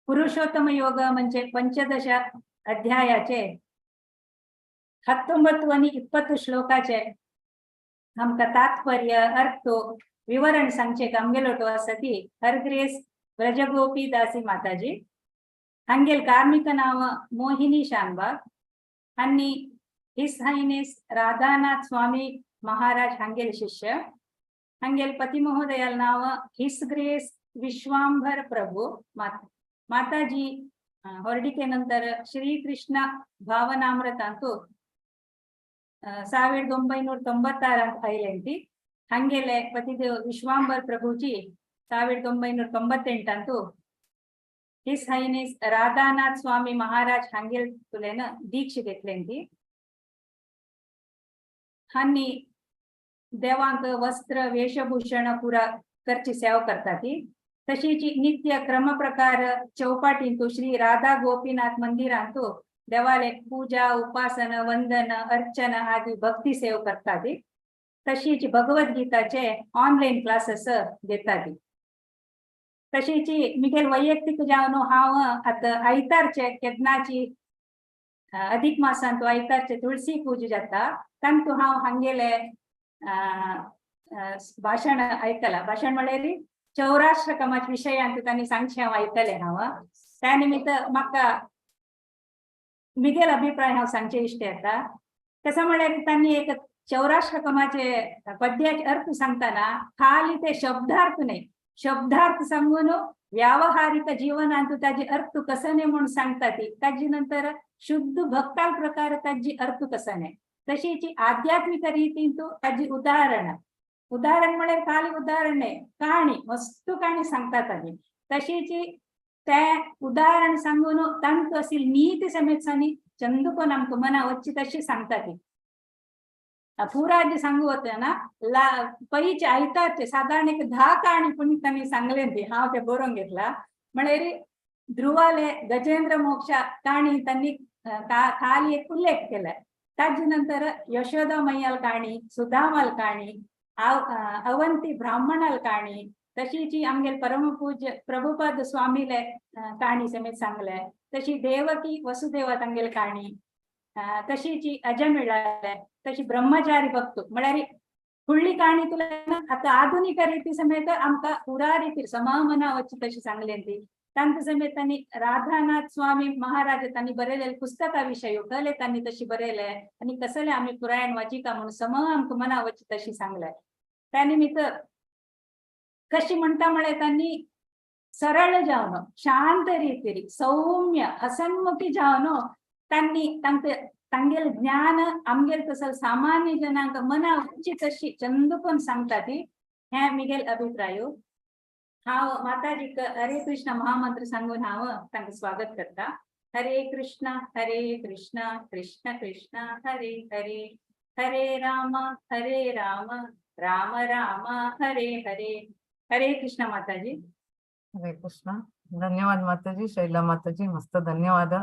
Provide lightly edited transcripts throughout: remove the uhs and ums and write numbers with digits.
पुरुषोत्तम योग म्हणजे पंचदश अध्यायाचे 19 आणि 20 श्लोकाचे आमकां तात्पर्य, अर्थ, विवरण सांगचे आमगेलो आसा ती हर ग्रेस ब्रजगोपी दासी माताजी. हांगेल कार्मिक नाव मोहिनी शानबाग आणि his highness Radhanath Swami Maharaj हांगेल शिष्य. हांगेल पती महोदयाल नाव his grace Vishwambhar प्रभू. माताजी ಹೊರಡಿಕೆ ನಂತರ ಶ್ರೀ ಕೃಷ್ಣ ಭಾವನಾಮೃತ ಅಂತೂ 1996 ಅಂತ ಐಲೆಂತಿ. ಹಂಗೆಲೆ ಪತಿದೇವ್ ವಿಶ್ವಾಂಬರ್ ಪ್ರಭುಜಿ 1998 ಅಂತೂ his highness Radhanath Swami Maharaj हांगेल तुलेन दीक्ष घेतलेंती. हांनी देवांक वस्त्र, वेशभूषण पुरा करची सेवा करता ती. तशीच नित्य क्रमप्रकार चौपाटींतु श्री राधा गोपीनाथ मंदिरांतु देवाले पूजा, उपासना, वंदन, अर्चना आदी भक्ती सेव करता ती. तशीच भगवद्गीताचे ऑनलाईन क्लासेस घेता ती. तशीच मिगेल वैಯಕ್तिक जावन हांव आतां आयतारचे केदनाची अधिक मासांत आयतारचे तुळसी पूजा जाता, तांतू हांव हांगेले भाशण आयकला. भाशण म्हळ्यार चौराष्ट्र कमाच विशयांत तांणी सांगचें हांव आयकलें हांव. त्या निमित्त म्हाका मिगेल अभिप्राय हांव सांगचे इश्ट येता. कसं म्हळ्यार तांणी एक चौराष्ट्र कमाचे पद्याचे अर्थ सांगताना खाली ते शब्दार्थ न्हय, शब्दार्थ सांगून व्यावहारिक जीवनांत ताजे अर्थ कसं न्हय म्हणून सांगता ती. ताजे नंतर शुद्ध भक्ताल प्रकार ताजी अर्थ कसं न्हय. तशीच आध्यात्मिक रीतीन ताजी उदाहरण, उदाहरण म्हळ्यार खाली उदाहरण न्हय, काणी, मस्त काणी सांगता ताजी. तशीच ते उदाहरण सांगून तांकां अशी नीती समेत आनी चंदकोन आमकां मना वच्ची तशी सांगता ती. पुरा जे सांगू होते ना ला पैचे आयतारचे साधारण एक 10 काणी पण तांणी सांगले ती. हांव ते बरोवन घेतला. म्हळ्यार ध्रुवाले गजेंद्र मोक्ष काणी तांणी खाली एक उल्लेख केलाय. ताजे नंतर यशोदा मैयाल काणी, सुदामाल काणी, अवंती ब्राह्मणाल काणी, तशीच आमगेल परमपूज्य प्रभुपाद स्वामीले काणी समेत सांगले. तशी देवकी वसुदेवा तांगेल काणी, तशीच अजमिळाले, तशी ब्रह्मचारी भक्त. म्हळ्यार फुडली काणी तुला आता आधुनिक रीती समेत आमकां पुरा रीतीर समामना वच्ची तशी सांगले ती. तांकां समेत तांणी राधानाथ स्वामी महाराज तांणी बरयलेले पुस्तका विशय कले तांणी तशी बरयले आनी कसले आमी पुरायण वाचिका म्हणून सम आमकां मना वच्ची तशी सांगले. त्या निमित्त कशी म्हणटा म्हळ्यार तांणी सरळ जावन, शांत रीतीर, सौम्य, हसनमुखी जावन तांणी तांकां तांगेल ज्ञान आमगेल तसो सामान्य जनांक मना वच्ची तशी चंदूपण सांगता ती. हे मिगेल अभिप्राय. हांव माताजीक हरे कृष्ण महामंत्र सांगून हांव तांकां स्वागत करता. हरे कृष्ण हरे कृष्ण कृष्ण कृष्ण हरे हरे, हरे राम हरे राम राम राम हरे हरे. हरे कृष्ण माताजी. हरे कृष्ण. धन्यवाद माताजी, शैला माताजी, मस्त धन्यवाद.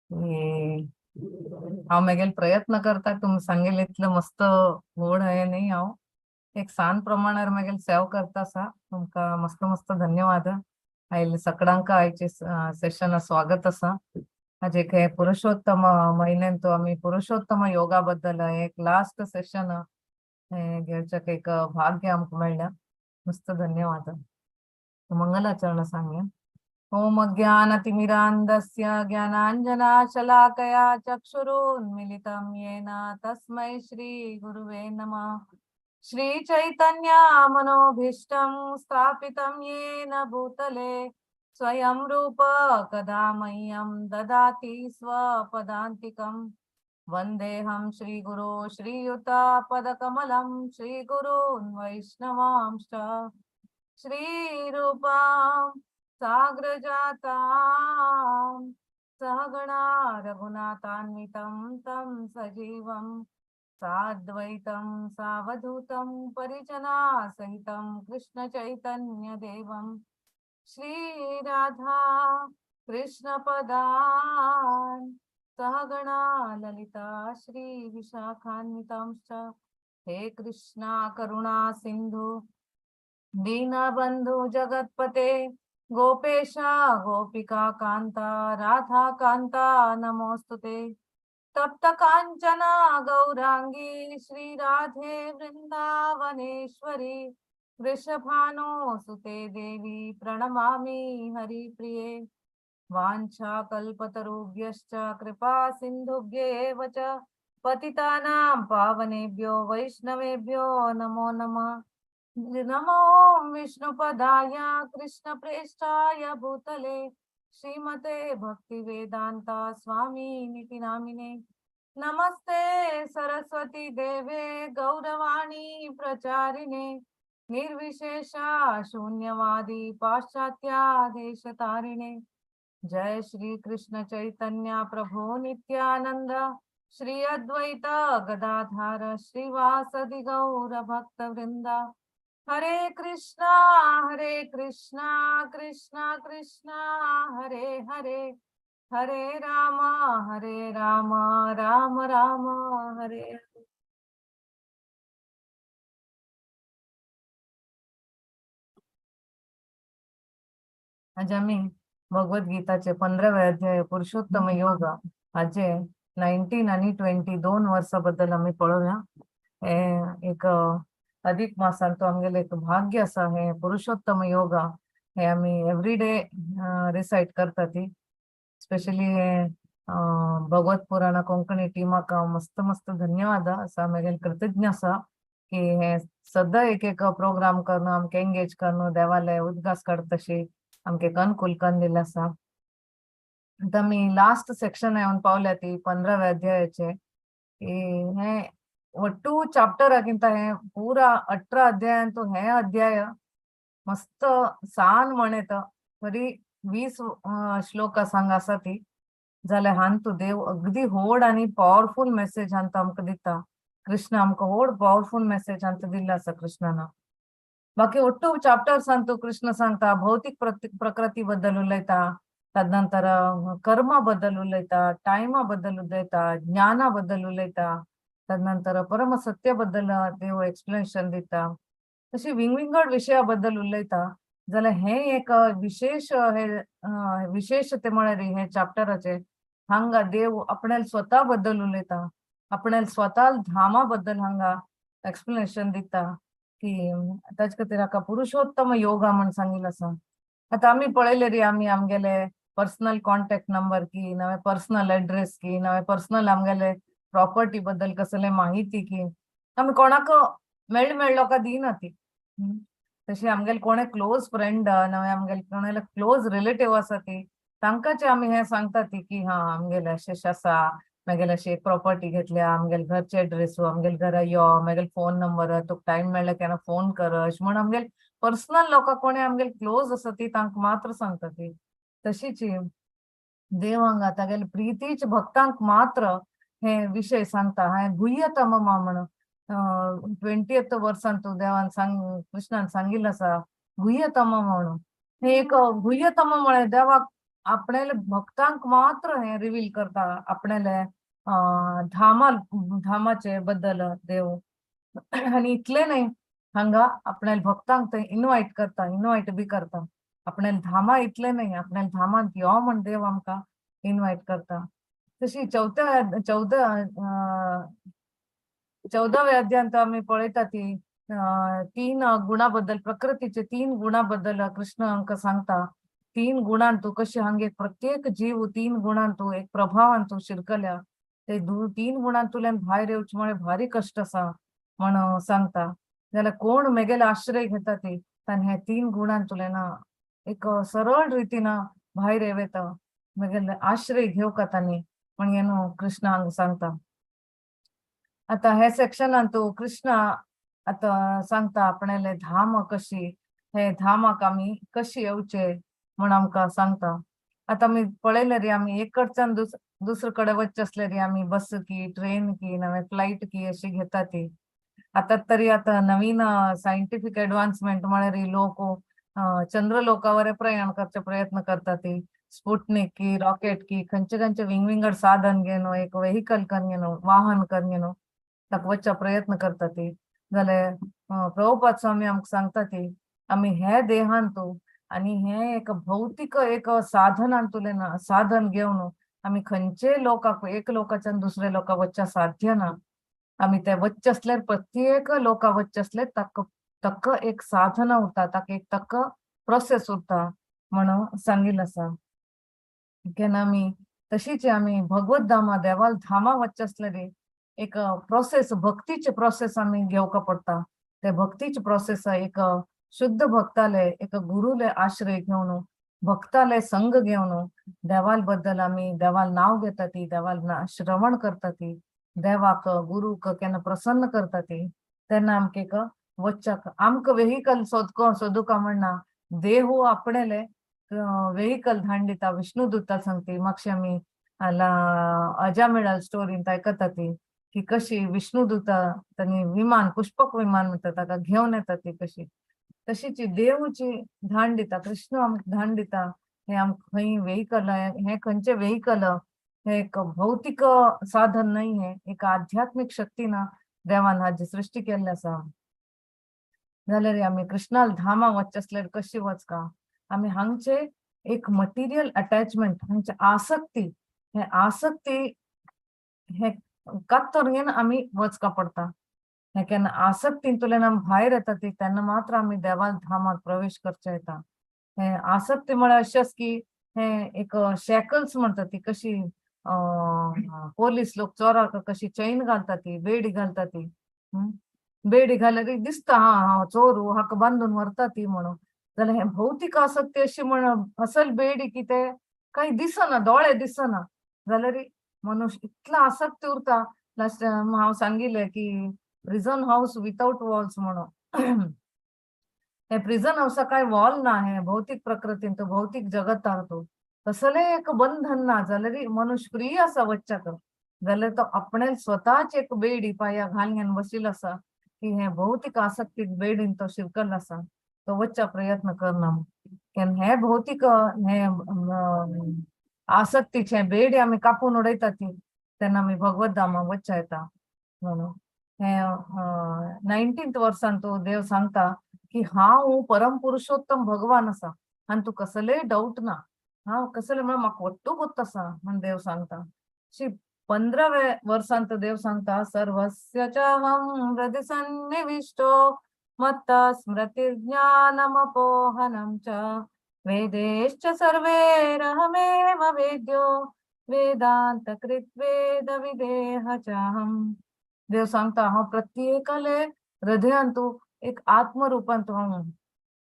आणि हांव मागीर प्रयत्न करता, तुमी सांगेल इतलें मस्त गोड आहे न्ही. हांव एक सान प्रमाणार मागीर सेव करता आसा. तुमकां मस्त मस्त धन्यवाद. आयले सगळ्यांक आयचे सेशन स्वागत आसा. आज एक हे पुरुषोत्तम म्हयन्यान आमी पुरुषोत्तम योगा बद्दल एक लास्ट सेशन घेवच्याक एक भाग्य आमकां मेळ्ळें. मस्त धन्यवाद. मंगलाचरण सांगया. ॐ अज्ञानतिमिरान्धस्य ज्ञानाञ्जनाशलाकया चक्षुरुन्मिलितं येन तस्मै श्रीगुरुवे नमः. श्रीचैतन्यमनोभीष्टं स्थापितं येन भूतले, स्वयं रूप कदा मह्यं ददाति स्वपदान्तिकम्. वन्देऽहं श्रीगुरो श्रीयुतपदकमलं श्रीगुरून् वैष्णवांश्च. श्रीरूपां साग्रजातां सहगणा रघुनाथान्वितं तं सजीवं साद्वैतं सावधूतं परिजनासहितं कृष्णचैतन्यदेवं. श्रीराधा कृष्णपदान् सहगणा ललिता श्रीविशाखान्वितांश्च. हे कृष्णा करुणा सिंधु दीनबंधु जगत्पते. गोपेशा गोपिका कांता राधा कांता नमोस्तुते। तप्त कांचना गौरांगी श्री राधे वृंदावनेश्वरी वृषभानो सुते देवी प्रणमामि हरिप्रिये। वाञ्छा कल्पतरुभ्यश्च कृपा सिन्धुभ्येव च पतितानां पावनेभ्यो वैष्णवेभ्यो नमो नमः। नमो विष्णुपदाय कृष्णप्रेष्ठाय भूतले श्रीमते भक्तिवेदांत स्वामिनिति नामिने। नमस्ते सरस्वती देवे गौरवाणी प्रचारिणे निर्विशेषा शून्यवादी पाश्चात्या देशतारिणे। जय श्री कृष्ण चैतन्य प्रभु नित्यानंद श्री अद्वैत गदाधार श्रीवासदि गौर भक्त वृंदा। हरे कृष्णा कृष्णा कृष्णा हरे हरे, हरे राम राम राम हरे हरे। आज आमी भगवद गीताचे 15वे अध्याय पुरुषोत्तम योग हाचे 19 आनी 20 दोन वर्सां बद्दल आमी पळोवया। हे एक अधिक मासान तो आमगेले एक भाग्य आसा, हे पुरुषोत्तम योगा हे आमी एवरीडे रिसायट करता ती। स्पेशली हे भगवत पुराणा कोंकणी टीमाक मस्त मस्त धन्यवाद आसा, आमगेले कृतज्ञ आसा की हे सदां एक एक प्रोग्राम करून आमकां एंगेज करून देवाले उद्गास काडटा तशी आमकां अनुकूल करून दिल्लें आसा। आतां आमी लास्ट सेक्शन येवन पावल्या ती 15व्या अध्यायाचे। हे ಒಟ್ಟು ಚಾಪ್ಟರ್ ಗಿಂತ हे पूरा 18 अध्यायांतु हे अध्याय मस्त सान म्हणेत बरी 20 श्लोक सांग आसा ती। जाल्यार हांतु देव अगदी व्हड आनी पावरफुल मेसेज हांतु आमकां दिता। कृष्ण आमकां व्हड पावरफुल मेसेज हांतु दिल्लो आसा कृष्णान। बाकी ಒಟ್ಟು ಚಾಪ್ಟರ್ಸ್ ಅಂತೂ कृष्ण सांगता भौतिक प्रकृती बद्दल उलयता, तदनंतर कर्मा बद्दल उलयता, टायमा बद्दल उलयता, ज्ञाना बद्दल उलयता, तदनंतर परम सत्य बद्दल देव एक्सप्लेनेशन दिता, अशी विंगविंगड विशया बद्दल उलयता। जाल्यार हे एक विशेष हे विशेष ते म्हळ्यार हे चॅप्टराचे हांगा देव आपणाले स्वता बद्दल उलयता, आपणाले स्वता धामा बद्दल हांगा एक्सप्लेनेशन दिता की ताचे खातीर हाका पुरुषोत्तम योगा म्हण सांगिल्लो आसा। आतां आमी पळयले रे आमी आमगेले पर्सनल कॉन्टॅक्ट नंबर की नवे पर्सनल एड्रेस की नवे पर्सनल आमगेले प्रॉपर्टी बद्दल कसले माहिती की आमी कोणाक मेळ मेळ लोकां दिना ती। तशी आमगेले कोणे क्लोज फ्रेंड नवे आमगेले कोणाले क्लोज रिलेटीव आसा ती तांकांचे आमी हें सांगता ती की हा आमगेले अशें आसा, मागीर अशी एक प्रॉपर्टी घेतल्या, आमगेले घरचे एड्रेस, आमगेले घरा यो, मागीर फोन नंबर, तुका टायम मेळ्ळो केन्ना फोन कर अशें म्हण आमगेले पर्सनल लोकां कोणे आमगेले क्लोज आसा ती तांकां मात्र सांगता ती। तशीच देव हांगा तागेले प्रितीच भक्तांक मात्र हे विशय सांगता। हांवें गुह्यतम म्हण 20th वर्सान तूं देवान सांग कृष्णान सांगिल्लें आसा गुह्यतम म्हणून। हे एक गुह्यतम म्हळ्यार देवाक आपणाले भक्तांक मात्र हे रिवील करता आपणाले धामा धामाचे बद्दल देव। आनी इतलें न्हय हांगा आपणाले भक्तांक थंय इनवायट करता, इनवायट बी करता आपणाले धामा। इतलें न्हय आपणाले धामांत यो म्हण देव आमकां इनवायट करता। तशी 14व्या अध्यायांत आमी पळयता ती 3 गुणा बद्दल, प्रकृतीचे 3 गुणा बद्दल कृष्ण आमकां सांगता। 3 गुणांतू कशें हांगे प्रत्येक जीव 3 गुणांतू एक प्रभावांतू शिरकल्या, ते 3 गुणांतुल्यान भायर येवचें म्हळ्यार भारी कश्ट आसा म्हण सांगता। जाल्यार कोण मेगेले आश्रय घेता ती ताणें हे 3 गुणांतुल्यान एक सरळ रितीन भायर येवं येता, मेगेले आश्रय घेवका तांणी म्हण हें न्हू कृष्ण हांगा सांगता। आतां हे सेक्शनान तूं कृष्ण आतां सांगता आपणाले धाम कशी, हे धामाक आमी कशी येवचे म्हण आमकां सांगता। आतां आमी पळयलें रे आमी एक कडच्यान दुसरे कडेन वचचें आसलें रे आमी बस की ट्रेन की नवे फ्लायट की अशी घेता ती। आतां तरी आतां नवीन सायंटिफीक एडवान्समेंट म्हळ्यार लोक चंद्रलोकावर प्रयाण करचे प्रयत्न करता ती। स्पुटनिक की रॉकेट की खंयचे खंयचे विंगविंगड साधन घेवन एक वेहिकल करून घेवन वाहन करून घेवन ताका वचच्या प्रयत्न करता ती। जाल्यार प्रभुपाद स्वामी आमकां सांगता ती आमी हे देहांतू आनी हें एक भौतीक एक साधनांतुलें ना साधन घेवन आमी खंयचेय लोकाक एक लोकाच्यान दुसऱ्या लोकाक वचचें साध्य ना. आमी ते वच्चे आसल्यार प्रत्येक लोका वच्चे आसल्यार ताका तक्क एक साधना उरता, ताका एक तक्क प्रोसेस उरता म्हणून सांगिल्लें आसा. केन्ना आमी तशीच आमी भगवत धामा देवाल धामा वच्चे आसल्यार एक प्रोसेस, भक्तीचे प्रोसेस आमी घेवका पडटा. ते भक्तीचे प्रोसेस एक शुद्ध भक्ताले एक गुरुले आश्रय घेवन भक्ताले संग घेवन देवाल बद्दल आमी देवाल नांव घेता ती, देवाल श्रवण करता ती, देवाक गुरूक केन्ना प्रसन्न करता ती, तेन्ना आमकां एक वच्चाक आमकां वेहिकल सोदको सोदूका म्हणना, देहू आपणेले वेहिकल धाडून दिता विष्णुदूता सांगती. मातशें आमी अजामेळाल स्टोरींत आयकता ती की कशी विष्णुदूता तांणी विमान, पुष्पक विमान म्हणटा ताका घेवन येता ती कशी, तशीच देवची धाड दिता, कृष्ण आमकां धाड दिता. हें आमकां खंय वेहिकल, हें खंयचें वेहिकल, हें एक भौतीक साधन न्हय, हें एक आध्यात्मीक शक्ती ना देवान हाजी सृश्टी केल्ली आसा. जाल्यार आमी कृष्णाल धामा वचचे आसल्यार कशी वचका, आमी हांगचे एक मटिरियल अटॅचमेंट, हांगचे आसक्ती, हे आसक्ती हे कात्तोर घेवन आमी वचका पडटा. हे केन्ना आसक्तींतल्यान आमी भायर येता ती तेन्ना मात्र आमी देवाल धामात प्रवेश करचे येता. हे आसक्ती म्हळ्यार अशेंच की हे एक शॅकल्स म्हणटा ती, कशी पोलीस लोक चोराक कशी चैन घालता ती, बेडी घालता ती, बेडी घाल्यार दिसता हा हा चोर हाका बांदून व्हरता ती म्हणून. जाल्यार हें भौतीक आसक्ती अशी म्हण असल बेडी की ते कांय दिसना, दोळे दिसना, जाल्यार मनुष्य इतलो आसक्ती उरता. लास्ट हांव सांगिल्लें की प्रिजन हाऊस विथआउट वॉल्स म्हणून. हे प्रिजन हाऊसा काय वॉल ना, हे भौतीक प्रकृतीन तो भौतीक जगतार तो कसलें एक बंधन ना, जाल्यार मनुष्य फ्री आसा वच्चाक. जाल्यार तो आपणे स्वताच एक बेडी पांया घालून बशिल्लो आसा की हे भौतीक आसक्तीक बेडीन तो शिरकल्लो आसा, तो वच्चा प्रयत्न करना. केन्ना हे भौतीक हे आसक्तीचे बेडी आमी कापून उडयता ती, तेन्ना आमी भगवत धामा वच्चा येता म्हणून. हे 19th वर्सान तो देव सांगता की हांव परम पुरुषोत्तम भगवान आसा आनी तूं कसलेय डाउट ना, हांव कसले म्हळ्यार म्हाका वट्टू गोत्त आसा म्हण देव सांगता. अशी 15व्या वर्सान तो देव सांगता, सर्वस्य चाहं हृदि सन्निविष्टो मत्तः स्मृतिर्ज्ञानमपोहनं च वेदैश्च सर्वैरहमेव वेद्यो वेदान्तकृत् वेदविदेह चाहं. देव सांगता हांव प्रत्येकाले हृदयांत एक आत्मरूपांत हांव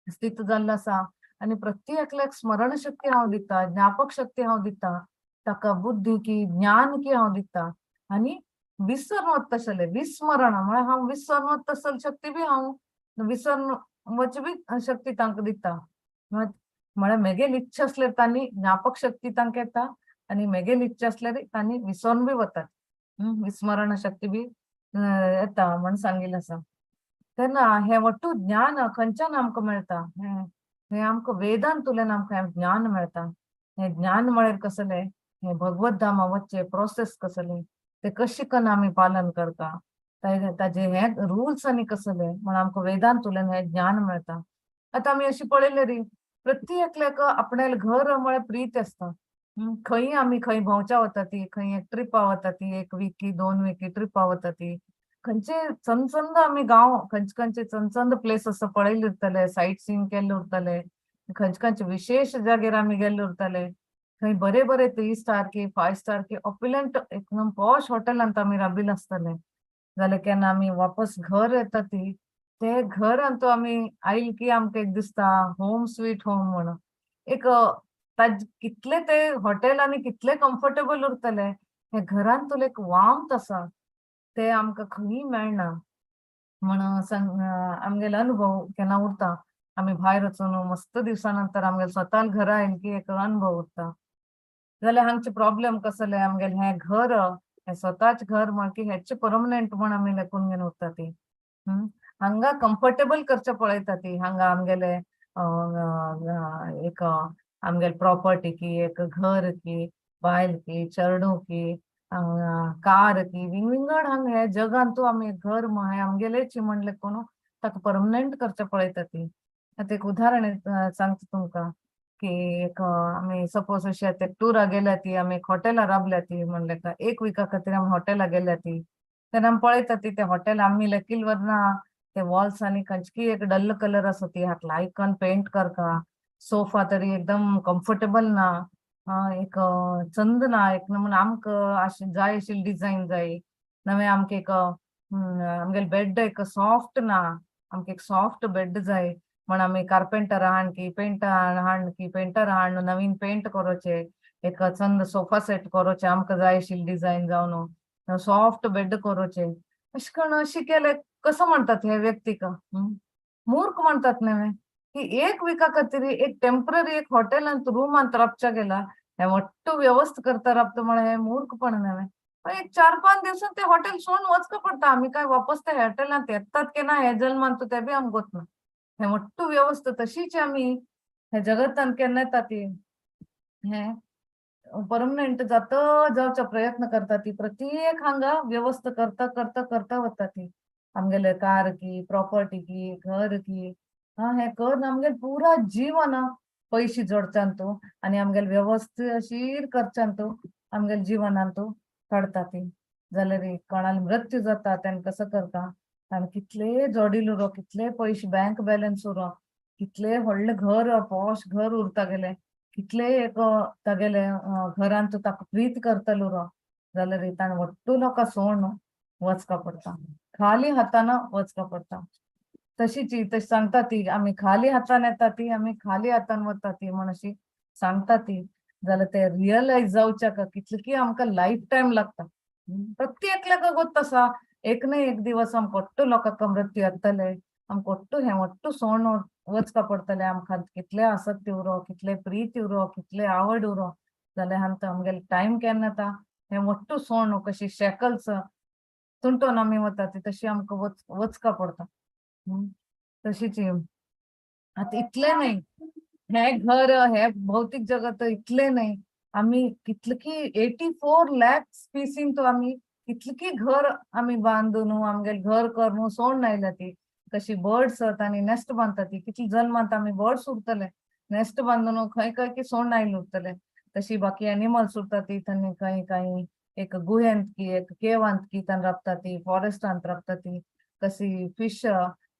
स्थित जाल्लो आसा आनी प्रत्येकल्याक स्मरण शक्ती हांव दिता, ज्ञापक शक्ती हांव दिता, ताका बुद्धी की ज्ञान की हांव दिता आनी विसर वतसले विस्मरण म्हळ्यार हांव विसर वतसल शक्ती बी हांव विसर वच बी शक्ती तांकां दिता. म्हळ्यार मेगेली इच्छा आसल्यार तांणी ज्ञापक शक्ती तांकां येता आनी मेगेली इच्छा आसल्यार तांणी विसरून बी वतात, विस्मरण शक्ती बी येता म्हण सांगिल्लें आसा. तेन्ना हें वट्टू ज्ञान खंयच्यान आमकां मेळटा, हें आमकां वेदांतुल्यान आमकां हें ज्ञान मेळटा. हें ज्ञान म्हळ्यार कसलें, हें भगवत धामा वचचें प्रोसेस कसलें, ते कशें कन्न आमी पालन करता, ताजे हे रुल्स आनी कसले म्हण आमकां वेदांतुल्यान हें ज्ञान मेळटा. आतां आमी अशी पळयलें री प्रत्येकल्याक आपणालें घर म्हळ्यार प्रीत आसता. खंय आमी खंय भोंवच्या वता ती, खंय एक ट्रिपा वता ती, एक विकी 2 विकी ट्रिपा वता ती, खंयचे चंदचंद आमी गांव खंयचे खंयचे चंदचंद प्लेस आसा पळयले उरतले, सायट सीइंग केल्ले उरतले, खंयचे खंयचे विशेश जाग्यार आमी गेल्ले उरतले, थंय बरे बरे 3 स्टार की 5 स्टार की ऑप्युलंट एकदम पॉश हॉटेलांत आमी राबिल्ले आसतले. जाल्यार केन्ना आमी वापस घर येता ती, ते घरांत आमी आयल की आमकां एक दिसता होम स्वीट होम म्हणून. एक ताज कितले ते हॉटेल आनी कितले कम्फर्टेबल उरतले, हे घरांतूल एक वार्मथ आसा ते आमकां खंय मेळना म्हण सांग. आमगेलो अनुभव केन्ना उरता, आमी भायर वचून मस्त दिवसा नंतर आमगेले स्वताल घरा आयल की एक अनुभव उरता. जाल्यार हांगचे प्रॉब्लेम कसले, आमगेलें हें घर हें स्वताच घर म्हण की हेच परमनंट म्हण आमी लेखून घेवन उरता ती. हांगा कम्फर्टेबल करचें पळयता ती, हांगा आमगेले एक आमगेले प्रॉपर्टी की एक घर की बायल की चेडूं की कार की विंगविंगड हांगा हे जगांतू आमी घर हें आमगेलेच म्हण लेखून ताका परमनंट करचें पळयता ती. आतां एक उदाहरण सांगता तुमकां की एक आमी सपोज अशी आतां टुरा गेल्या ती आमी एक हॉटेलार राबल्या ती म्हणलें का एक विका खातीर आमी हॉटेला गेल्या ती तेन्ना आमी पळयता ती ते हॉटेल आमी लेकील ना ते वॉल्सांनी खंयची एक डल कलर आसा ती हाका लायकन पेंट करका, सोफा तरी एकदम कम्फर्टेबल ना, एक चंद ना, एक म्हण आमकां अशें जाय आशिल्ली डिजायन जाय, नवें आमकां एक आमगेले बेड एक सॉफ्ट ना, आमकां एक सॉफ्ट बेड जाय म्हण आमी कार्पेंटर हाणकी पेंटर हाणकी पेंटर हाडून नवीन पेंट करोचे, एक चंद सोफा सेट करोचे आमकां जाय आशिल्ली डिजायन जावन सॉफ्ट बेड करोचे. अशें करून अशें केलें कसो म्हणतात हे व्यक्तीक मूर्ख म्हणतात न्हय की एक विका खातीर एक टेम्पररी एक हॉटेलांत रुमांत राबच्या गेला हे वट्टू व्यवस्था करता राबता म्हळ्यार हे मूर्खपण न्हय. एक 4-5 दिवसांत ते हॉटेल सोडून वचका पडटा, आमी काय वापस त्या हॉटेलांत येतात की ना हे जल्मान ते बी आमकां गोत ना. हे वट्टू व्यवस्था तशीच आमी हे जगतान केन्ना येता ती हे परमनंट जाता जावचो प्रयत्न करता ती प्रत्येक हांगा व्यवस्था करता करता करता वता ती आमगेले कार की प्रॉपर्टी की घर की हा हे कर आमगेले पुरा जीवन पयशे जोडच्यान तूं आनी आमगेले व्यवस्था अशीर करच्यान तूं आमगेले जिवनान तूं काडटा ती. जाल्यार कोणाले मृत्यू जाता तेन्ना कसो करता आनी कितले जोडील उरो, कितले पयशे बँक बॅलन्स उरो, कितले व्हडलें घर पॉश घर उरता गेले, कितले एक तागेले घरांत ताका प्रीत करतलो उरो, जाल्यार ताणें वट्टू लोकां सोडून वचका पडटा, खाली हातान वचका पडटा. तशीच तशी सांगता ती आमी खाली हातान येता ती आमी खाली हातान वता ती म्हण अशी सांगता ती. जाल्यार ते रियलायज जावच्याक कितले की आमकां लायफ टायम लागता. प्रत्येकल्याक गोत आसा एक ना एक दिवस आमकां वट्टू लोकांक मृत्यू येतले, आमकां वट्टू हें वट्टू सोडून वचका पडटलें. आमकां कितले आसक्ती उरो, कितले प्रीती उरो, कितले आवड उरो, जाल्यार हांकां आमगेले टायम केन्ना येता हें वट्टू सोडून कशी शेकल्स तुंटोन आमी वता ती तशी आमकां वचका पडटा. तशीच आतां इतलें न्हय हे घर हे भौतीक जगत इतलें न्हय आमी कितले की 84 लाख स्पीसीन तो आमी कितले की घर आमी बांदून आमगेले घर करून सोडून आयल्या ती. कशी बर्ड्स आनी नेस्ट बांदता ती कितले जल्मांत आमी बर्ड्स उरतले नेस्ट बांदून खंय खंय की सोडून आयले उरतले. तशी बाकी एनिमल्स उरता ती तांणी खंय खंय एक गुहेंत की एक केवांत की तांणी राबता ती, फॉरेस्टांत राबता ती. कशी फिश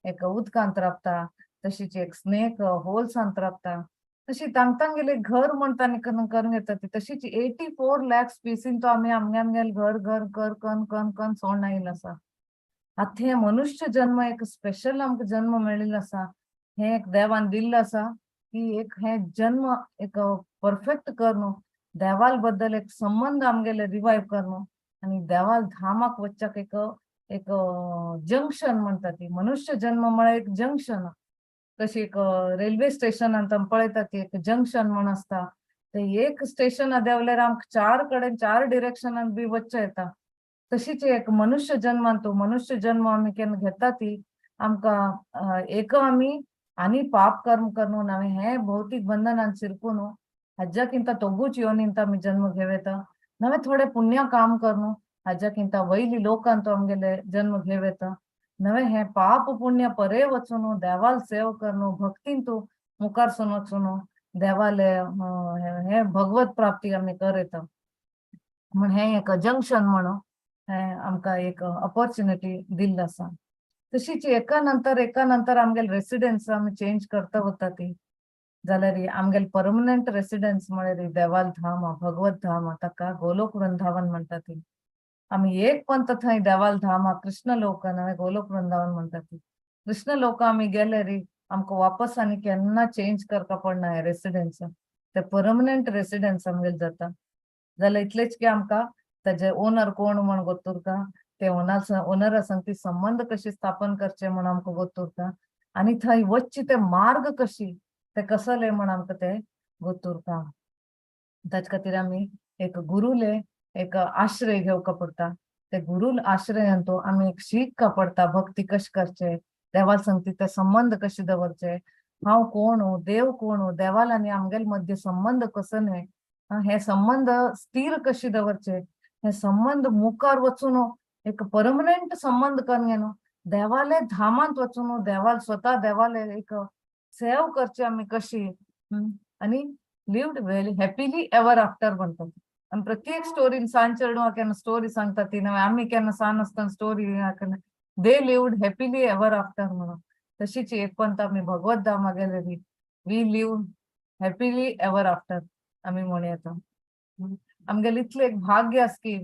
एक उदकांत राबता, तशीच एक स्नेक होल्सांत राबता. तशी तांगेले घर म्हण तांणी करून घेता ती. तशीच 84 लाख स्पीसीन तो आमी आमगे आमगेले घर घर घर कन कन कन सोडून आयिल्लो आसा. आतां हे मनुष्य जन्म एक स्पेशल आमकां जन्म मेळिल्लो आसा, हे एक देवान दिल्लो आसा की एक हे जन्म एक परफेक्ट करून देवाल बद्दल एक संबंध आमगेले रिवायव करून आनी देवाल धामाक वचच्याक एक एक जंक्शन म्हणटा ती. मनुष्य जन्म म्हळ्यार एक जंक्शन, कशी एक रेल्वे स्टेशनांत आमी पळयता ती एक जंक्शन म्हण आसता. ते एक स्टेशन देंवल्यार आमकां 4 कडेन 4 डिरेक्शनान बी वचचें येता. तशीच एक मनुष्य जन्मान तो मनुष्य जन्म आमी केन्ना घेता ती आमकां एक आमी आनी पाप कर्म करून आमी हे भौतीक बंधनान शिरकून हाज्याकिंत तोगूच योनींत आमी जन्म घेवं, नवे थोडे पुण्य काम करून हाज्याकिंत वयली लोकांत आमगेले जन्म घेवं, नवे हे पाप पुण्य परे वचून देवाल सेव करून भक्तीन तूं मुखार सून वचून देवाले हे भगवत प्राप्ती आमी करता म्हण हे एक जंक्शन म्हणून हे आमकां एक ऑपॉर्च्युनिटी दिल्ली आसा. तशीच एका नंतर एका नंतर आमगेले रेसिडेन्स आमी चेंज करता वता ती. जाल्यार आमगेले परमनंट रेसिडेन्स म्हळ्यार देवाल धाम भगवत धाम ताका गोलोक वृंदावन म्हणटा ती. आमी एक पंत थंय देवाल धाम कृष्ण लोक नवे गोलोक वृंदावन म्हणटा ती. कृष्ण लोक आमी गेले री आमकां वापस आनी केन्ना चेंज करपा पडना हे रेसिडेन्स, ते परमनंट रेसिडेन्स आमगेले जाता. जाल्यार इतलेच की आमकां ताजे ओनर कोण म्हण गोत उरता, ते ओनरा संगती संबंध कशी स्थापन करचे म्हण आमकां गोत उरता आनी थंय वचचे ते मार्ग कशी ते कसले म्हण आमकां ते गोत उरता. ताचे खातीर आमी एक गुरुले एक आश्रय घेवका पडटा. ते गुरुल आश्रयान तो आमी एक शिकका पडटा भक्ती कशी करचे, देवा संगती ते संबंध कशे दवरचे, हांव कोण हो देव कोण हो, देवाल आनी आमगेले मध्य संबंध कसो न्हय, हे संबंध स्थिर कशे दवरचे, हे संबंध मुखार वचून एक परमनंट संबंध करून घेवन देवाले धामांत वचून देवाल स्वता देवाले एक सेव करची आमी कशी आनी lived very happily ever after म्हणतात. आनी प्रत्येक स्टोरीन सान चेडवां केन्ना स्टोरी सांगता ती नवे आमी केन्ना सान आसतना story they lived happily ever after म्हणून. तशीच एक पंत आमी भगवत धामा गेले, we live happily ever after आमी म्हणू येता. आमगेले इतलें एक भाग्य आसा की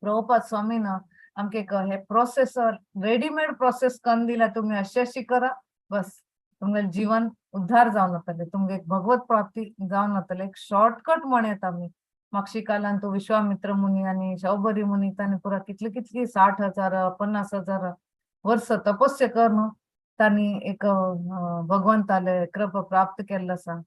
प्रभुपाद स्वामीन आमकां एक हे प्रोसेसर रेडीमेड प्रोसेस करून दिला, तुमी अशें अशी करा बस तुमगेलें जीवन उद्धार जावन वतलें, तुमगे एक भगवत प्राप्ती जावन वतलें, एक शॉर्टकट म्हण येता. आमी माक्षिकालान तो विश्वामित्र मुनी आनी शौबरी मुनी तांणी पुरा कितली कितली 60,000 50,000 वर्स तपस्या करून तांणी एक भगवंताले कृपा प्राप्त केल्लो आसा.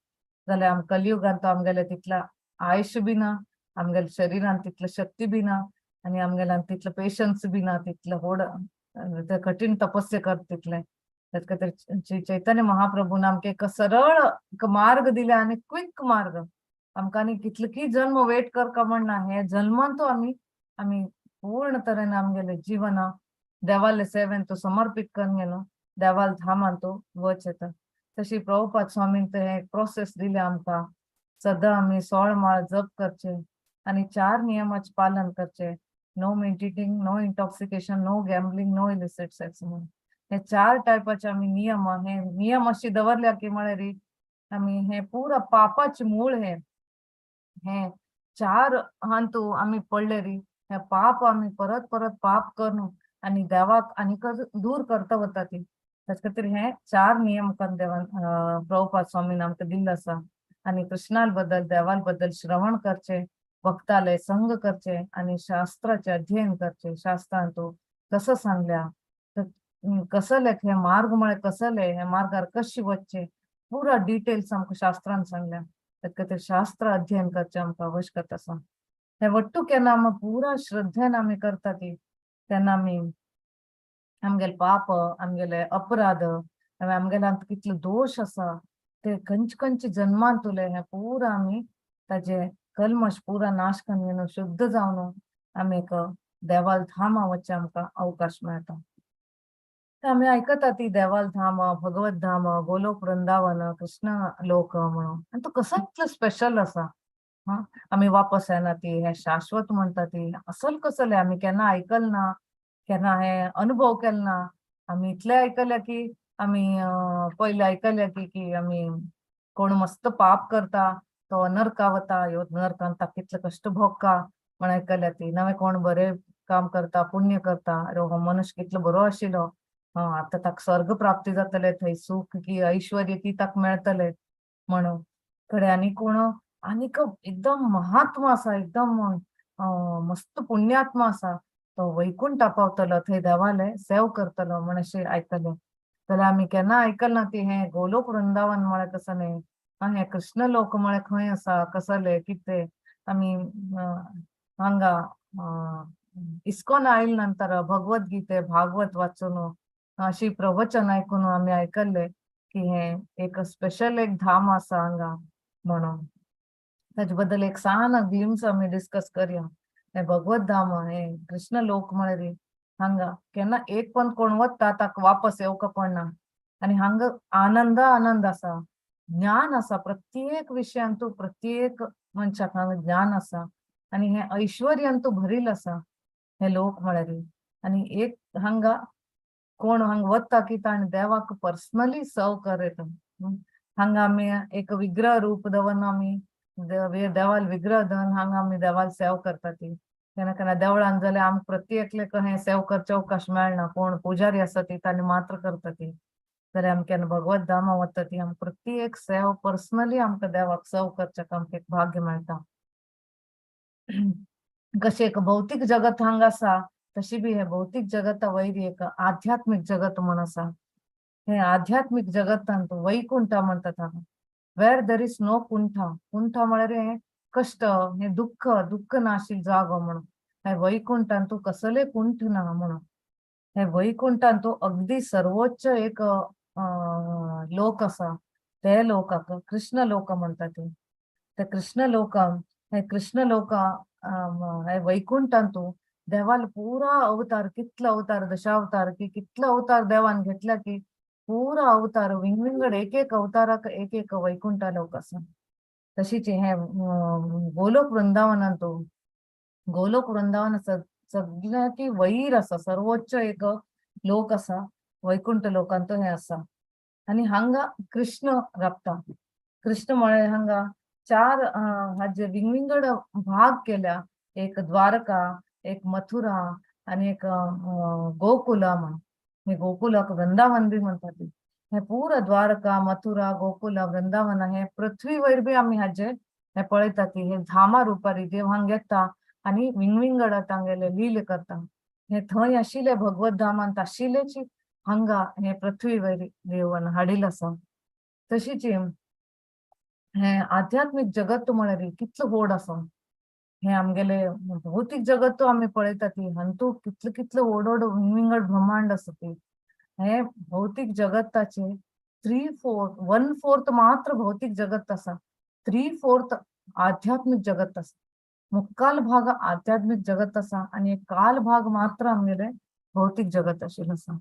जाल्यार आम कलियुगान तो आमगेले तितला आयुष्य बी ना, आमगेल्या शरिरान तितली शक्ती बी ना आनी आमगेल्यान तितलो पेशन्स बी ना, तितलो व्हड ते कठीण तपस्या करता तितलें. तेच खातीर श्री चैतन्य महाप्रभून आमकां एक सरळ एक मार्ग दिला आनी क्विक मार्ग. आमकां आनी कितले की जन्म वेट करका म्हणना, हे जल्मान तो आमी आमी पूर्ण तरेन आमगेले जीवन देवाले सेवेन तो समर्पीत करून गेलो देवाल धामान तो वच येता. तशी प्रभुपाद स्वामीन ते हे प्रोसेस दिले आमकां, सदां आमी 16 माळ जप करचे आनी 4 नियमाचें पालन करचे. No meat eating, no intoxication, no gambling, no illicit sex म्हणून हे 4 टायपाचे आमी नियम, हे नियम अशी दवरल्या की म्हळ्यार आमी हे पुरा पापाचे मूळ हे हे 4 हांतू आमी पडले री हे पाप आमी परत परत पाप करून आनी देवाक आनी दूर करता वता ती. तेच खातीर हे 4 नियम करून देवान प्रभुपाद स्वामीन आमकां दिल्लो आसा. आनी कृष्णा बद्दल देवाल बद्दल श्रवण करचे, भक्ताले संग करचे आनी शास्त्राचे अध्ययन करचे. शास्त्रान तो कसं सांगल्या कसले हे मार्ग म्हळ्यार कसले हे मार्गार कशी वचचे पुरा डिटेल्स आमकां शास्त्रान सांगल्या. तेच खातीर शास्त्र अध्ययन करचें आमकां आवश्यकता आसा. हे वट्टू केन्ना आमी पुरा श्रद्धेन आमी करता ती तेन्ना आमी आमगेले पाप आमगेले अपराध आमगेल्यान कितले दोश आसा ते खंयचे खंयचे जन्मान तुले हे पुरा आमी ताजे कल्मश पुरा नाश करून शुद्ध जावन आमी एक देवाल धामा वचचे आमकां अवकाश मेळटा. आमी आयकता ती देवाल धाम, भगवत धाम, गोलोक वृंदावन, कृष्ण लोक म्हणून, आनी तो कसो इतलो स्पेशल आसा. हा आमी वापस येना ती हे शाश्वत म्हणटा ती असल कसलें आमी केन्ना आयकल ना, केन्ना हे अनुभव केलो ना. आमी इतलें आयकल्या की आमी पयलें आयकल्या की की आमी कोण मस्त पाप करता तो नरका वता, ह्यो नरकान ताका कितले कश्ट भोगका म्हण आयकल्या ती. नवें कोण बरें काम करता पुण्य करता, अरे हो मनुष्य कितलो बरो आशिल्लो, आतां ताका स्वर्ग प्राप्ती जातले, थंय सुख की ऐश्वर्य की ताका मेळटले म्हणून. कडे आनी कोण आनीक एकदम महात्मा आसा, एकदम मस्त पुण्यात्मा आसा, तो वैकुंठा पावतलो, थंय देवाले सेव करतलो म्हण अशें आयकलें. जाल्यार आमी केन्ना आयकल ना ती हें गोलोक वृंदावन म्हळ्यार कसलें, हें कृष्ण लोक म्हळ्यार खंय आसा कसलें कितें. आमी हांगा इस्कॉन आयले नंतर भगवत गीते भागवत वाचून अशी प्रवचन आयकून आमी आयकल्ले की हें एक स्पेशल एक धाम आसा हांगा म्हणून. ताजे बद्दल एक सान ग्लिम्स आमी डिस्कस करया. हें भगवत धाम हें कृष्ण लोक म्हळ्यार हांगा केन्ना एक पण कोण वता ताका वापस येवका पडना आनी हांगा आनंद आनंद आसा, ज्ञान आसा, प्रत्येक विशयांतू तूं प्रत्येक मनशाक हांगा ज्ञान आसा आनी हें ऐश्वर्यान तूं भरील आसा हे लोक म्हळ्यार. आनी एक हांगा कोण हांगा वता की ताणें देवाक पर्सनली सर्व करता. हांगा आमी एक विग्रह रूप दवरून आमी देवाल विग्रह दवरून हांगा आमी देवाल सेव करता ती. केन्ना केन्ना देवळान जाल्यार आमकां प्रत्येकले हें सेव करचे अवकाश मेळना, कोण पुजारी आसा ती ताणी मात्र करता ती. जाल्यार आमी केन्ना भगवत धामा वता ती आमकां प्रत्येक सेव पर्सनली आमकां देवाक सेव करच्याक आमकां एक भाग्य मेळटा. कशें एक भौतीक जगत हांगा आसा तशी बी हे भौतीक जगता वयर एक आध्यात्मीक जगत म्हण आसा. हे आध्यात्मीक जगतांत वैकुंठ म्हणटात हांगा, वेर there is no कुंठा. कुंठा म्हळ्यार हे कश्ट, हे दुःख, दुःख नाशिल्लो जागो म्हणून. हे वैकुंठांत कसले कुंठ ना म्हणून. हे वैकुंठांत अगदी सर्वोच्च एक लोक आसा, ते लोकाक कृष्ण लोक म्हणटात ते. ते कृष्ण लोक, हे कृष्ण लोक हे वैकुंठांत देवाल पुरा अवतार, कितलो अवतार, दशावतार की कितलो अवतार देवान घेतला की पुरा अवतार विंगविंगड एक एक अवताराक एक एक वैकुंठ लोक आसा. तशीच हे गोलोक वृंदावनान तो गोलोक वृंदावन सगळ्याकी वैर आसा, सर्वोच्च एक लोक आसा वैकुंठ लोकांत हे आसा. आनी हांगा कृष्ण राबता. कृष्ण म्हळ्यार हांगा चार हाजे विंगविंगड भाग केल्या, एक द्वारका, एक मथुरा आनी एक गोकुला म्हण. हे गोकुलाक वृंदावन बी म्हणटा ती. हे पुरा द्वारका, मथुरा, गोकुला, वृंदावन हे पृथ्वी वयर बी आमी हाजे हे पळयता ती हे धामा रुपारी देव हांगा येता आनी विंगविंगड तांगेले लील करता. हे थंय आशिल्ले भगवत धामांत आशिल्लेची हांगा हे पृथ्वी वयर देवान हाडिल्लें आसा. तशीच हे आध्यात्मीक जगत म्हळ्यार कितलो व्हड आसा. हे आमगेले भौतीक जगत आमी पळयता ती हांतू कितले कितले व्हड व्हड विंगविंगड ब्रह्मांड आसा ती. हे भौतीक जगताचे 3/4 1/4 मात्र भौतीक जगत आसा, 3/4 आध्यात्मीक जगत आसा. मुक्काल भाग आध्यात्मीक जगत आसा आनी एक काल भाग मात्र आमगेले भौतीक जगत आशिल्लें आसा.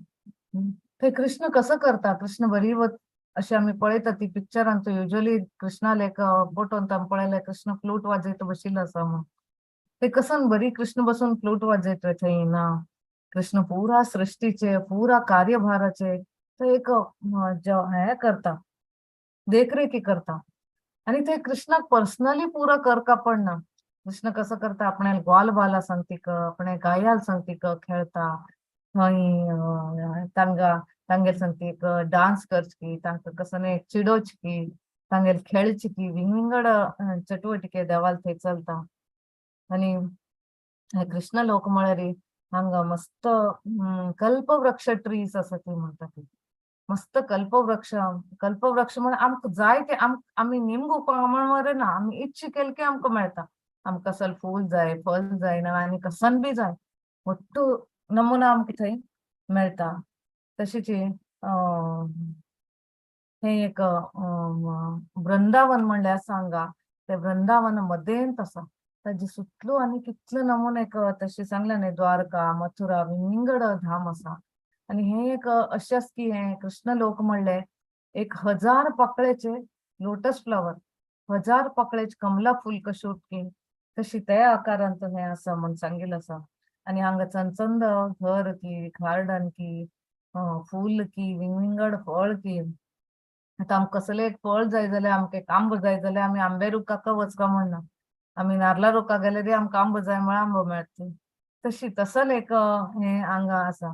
थंय कृष्ण कसो करता, कृष्ण बरी अशें आमी पळयता ती पिक्चरान तो युजली कृष्णाले एक फोटोन आमी पळयले कृष्ण फ्लूट वाजयत बशिल्लो आसा म्हणून. ते कसन बरी कृष्ण बसून फ्लूट वाजयत थंय ना, कृष्ण पुरा सृष्टीचे पुरा कार्यभाराचे तो एक हे करता, देखरेखी करता. आनी ते कृष्णाक पर्सनली पुरा करका पडना. कृष्ण कसो करता, आपणे ग्वाल बाला सांगतीक, आपणे गायाल सांगतीक खेळता, थंय तांगा तांगेर सांगतीक डान्स करची, तांकां कसो चिडोवची, तांगेर खेळची की विंगविंगड चटुवटिके देवाल थंय चलता. आनी हे कृष्ण लोक म्हळ्यार हांगा मस्त कल्पवृक्ष ट्रीज आसा ती म्हणटा ती. मस्त कल्पवृक्ष, कल्पवृक्ष म्हण आमकां जाय ते आमी निमगुपाक म्हण ना, आमी इच्छा केली की आमकां मेळटा. आमकां कसल फूल जाय, फल जाय ना आनी कसन बी जाय, ஒட்டு नमुना आमकां थंय मेळटा. तशीच हे एक वृंदावन म्हणल्यार आसा हांगा, ते वृंदावन मदेंत आसा. ताजे सुतलो आनी कितले नमुने एक तशें सांगलें न्ही, द्वारका, मथुरा, विंगड धाम आसा. आनी हे एक अशें आसा की हे कृष्ण लोक म्हणले 1000 पाकळेचे लोटस फ्लावर, 1000 पाकळेचे कमला फूल कशें उरती तशी त्या आकारांत हें आसा म्हण सांगिल्लें आसा. आनी हांगा चंचंद घर की, गार्डन की, फूल की, विंगविंगड फळ की. आतां आमकां कसलें एक फळ जाय जाल्यार, आमकां एक आंबो जाय जाल्यार आमी आंबे रुखाक वचका म्हणना, आमी नारला रुखा गेल्यार आमकां आंबो जाय म्हळ्यार आंबो मेळटा. तशी तसलें एक हें हांगा आसा.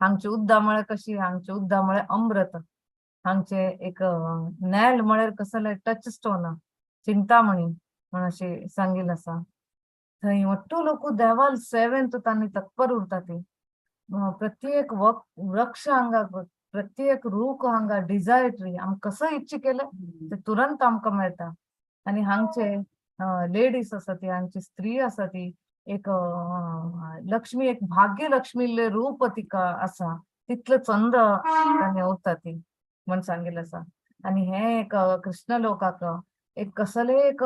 हांगची उद्दां म्हळ्यार कशी, हांगची उद्दां म्हळ्यार अमृत. हांगचे एक नेल म्हळ्यार कसलें टच स्टोन, चिंतामणी म्हण अशें सांगिल्लें आसा. थंय वट्टू लोक देवाल सेवेंत तांणी तत्पर उरता ती. प्रत्येक वृक्ष हांगा, प्रत्येक रूख हांगा डिजायर ट्री, आमकां कसो इच्छा केलें ते तुरंत आमकां मेळटा. आनी हांगचे लेडीज आसा ती, हांगची स्त्री आसा ती एक लक्ष्मी, एक भाग्य लक्ष्मीले रूप तिका आसा, तितलो चंद तांणी उरता ती म्हण सांगिल्लें आसा. आनी हे एक कृष्ण लोकाक एक कसले एक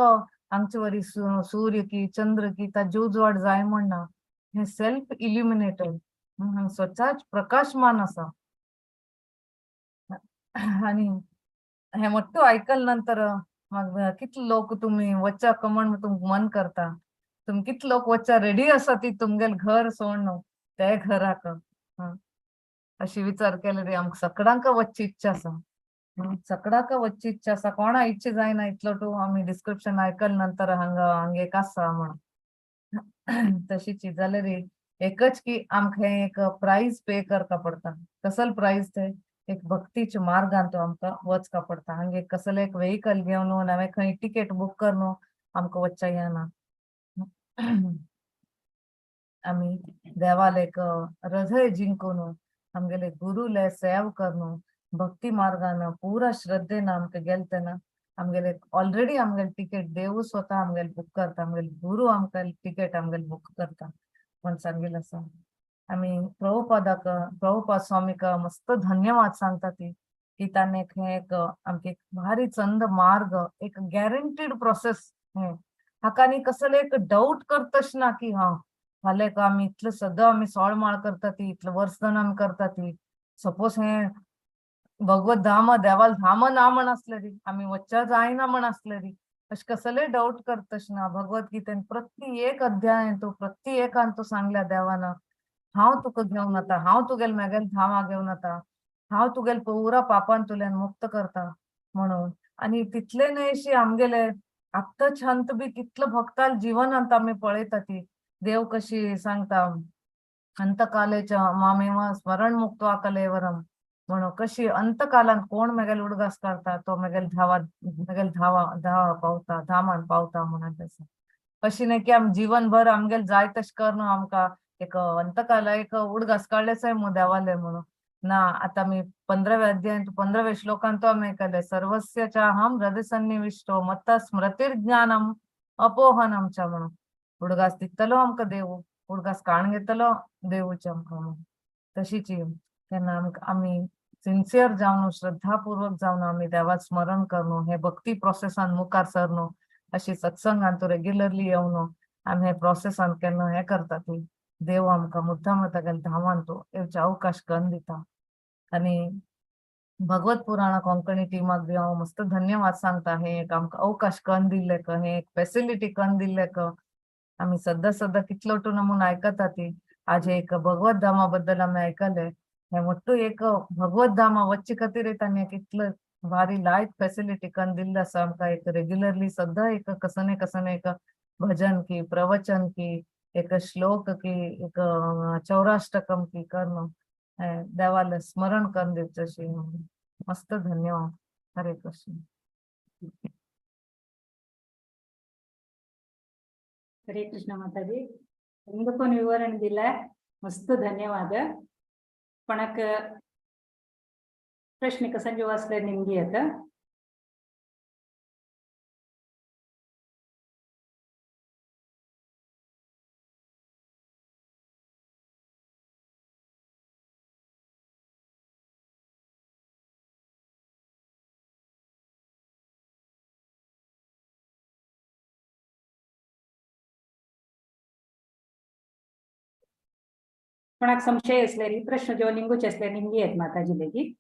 हांगचे वरी सूर्य की चंद्र की ताजे उजवाड जाय म्हणना, हे सेल्फ इल्युमिनेटेड, स्वताच प्रकाशमान आसा. आनी हे मोट्टू आयकल नंतर मागीर कितले लोक तुमी वच्चा कमण तुमकां मन करता, तुमी कितले लोक वच्चा रेडी आसा ती तुमगेले घर सोडून ते घराक. अशी विचार केले रे आमकां सगळ्यांक वच्ची इच्छा आसा, सगळ्यांक वच्ची इच्छा आसा. कोणा इच्छा जायना इतलो टू आमी डिस्क्रिप्शन आयकल नंतर हांगा हांगा एक आसा म्हण. तशीच जाल्यार रे एकच की आमकां हें एक प्रायज पे करता पडटा. कसल प्रायज ते एक भक्तीच्या मार्गान तो आमकां वचका पडटा. हांगे कसले एक वेहिकल घेवन नवें खंय टिकेट बूक करून आमकां वच्चा येना. आमी देवाले एक हृदय जिंकून आमगेले गुरुले सेव करून भक्ती मार्गान पुरा श्रद्धेन आमकां गेले तेन्ना आमगेले ऑलरेडी आमगेले टिकेट देव स्वता आमगेले बूक करता, आमगेले गुरु आमकां टिकेट आमगेले बूक करता म्हण सांगिल्लें आसा. आमी प्रभुपादाक, प्रभुपाद स्वामीक मस्त धन्यवाद सांगता ती की ताणें हे एक आमकां एक भारी चंद मार्ग, एक गॅरंटीड प्रोसेस हें हाका आनी कसले एक डाउट करतश ना की हा फाल्यां आमी इतले सदां आमी सोळ माळ करता ती, इतले वर्स जावन आमी करता ती, सपोज हें भगवत धाम देवाल धाम ना म्हण आसलेली आमी वच्चा जायना म्हण आसलेली अशें कसले डाऊट करतश ना. भगवद्गीतेन प्रति एक अध्याय तो प्रति एकान तो सांगल्या देवान हांव तुका घेवन वता, हांव तुगेल मेगेल धामा घेवन वता, हांव तुगेल पुरा पापान तुल्यान मुक्त करता म्हणून. आनी तितले न्हय अशी आमगेले आत्तां छंत बी कितलो भक्ताल जीवनांत आमी पळयता ती देव कशी सांगता अंतकालेच्या मामेव स्मरण मुक्त्वा कलेवरम म्हणून कशी अंतकालान कोण मेगेल उडगास करता तो मेगेल धावा मेगेल धावा धावा पावता धामान पावता म्हणून तसं. अशी न्हय की आमी जीवनभर आमगेल जाय तशें कर आमकां एक अंतकाला एक उडगास काडलेच मू देवाले म्हणून ना. आता मी 15व्या अध्यायांत 15व्या श्लोकांत तो आमी आयकलें सर्वस्य चाहं हृदय सन्निविष्टो मत्त स्मृतिर्ज्ञानम अपोहनम च म्हणून. उडगास दितलो आमकां देव, उडगास काण घेतलो देवूच आमकां म्हणून. तशीच तेन्ना आमकां आमी सिन्सियर जावन श्रद्धापूर्वक जावन आमी देवाक स्मरण करून हे भक्ती प्रोसेसान मुखार सरनो अशी सत्संगान तो रेग्युलरली येवन आमी हे प्रोसेसान केन्ना हें करता ती देव आमकां मुद्दाम तागेल्या धामान तो येवचे अवकाश करून दिता. आनी भगवत पुराणा कोंकणी टिमाक बी हांव मस्त धन्यवाद सांगता हे एक आमकां अवकाश करून दिल्ले क हे एक फेसिलिटी करून दिल्ले क आमी सद्दां सद्दां कितलो टून म्हूण आयकता ती आज एक भगवत धामा बद्दल आमी आयकले हे मोट्टू एक भगवत धामा वच्चे खातीर तांणी कितलो भारी लायक फेसिलिटी करून दिल्ले आसा आमकां. एक रेग्युलरली सद्दां एक कसने कसने एक भजन की प्रवचन की एक श्लोक की एक चौराष्टकम की करून देवाला स्मरण करून दिवचें अशी मस्त धन्यवाद. हरे कृष्ण. हरे कृष्ण माताजी, पण विवरण दिलाय, मस्त धन्यवाद. कोणाक प्रश्न कसं असले निमगी येता. कोणाक संशय असले प्रश्न जेव्हा निमगूचे असले निमगी येत माताजी लेगीत.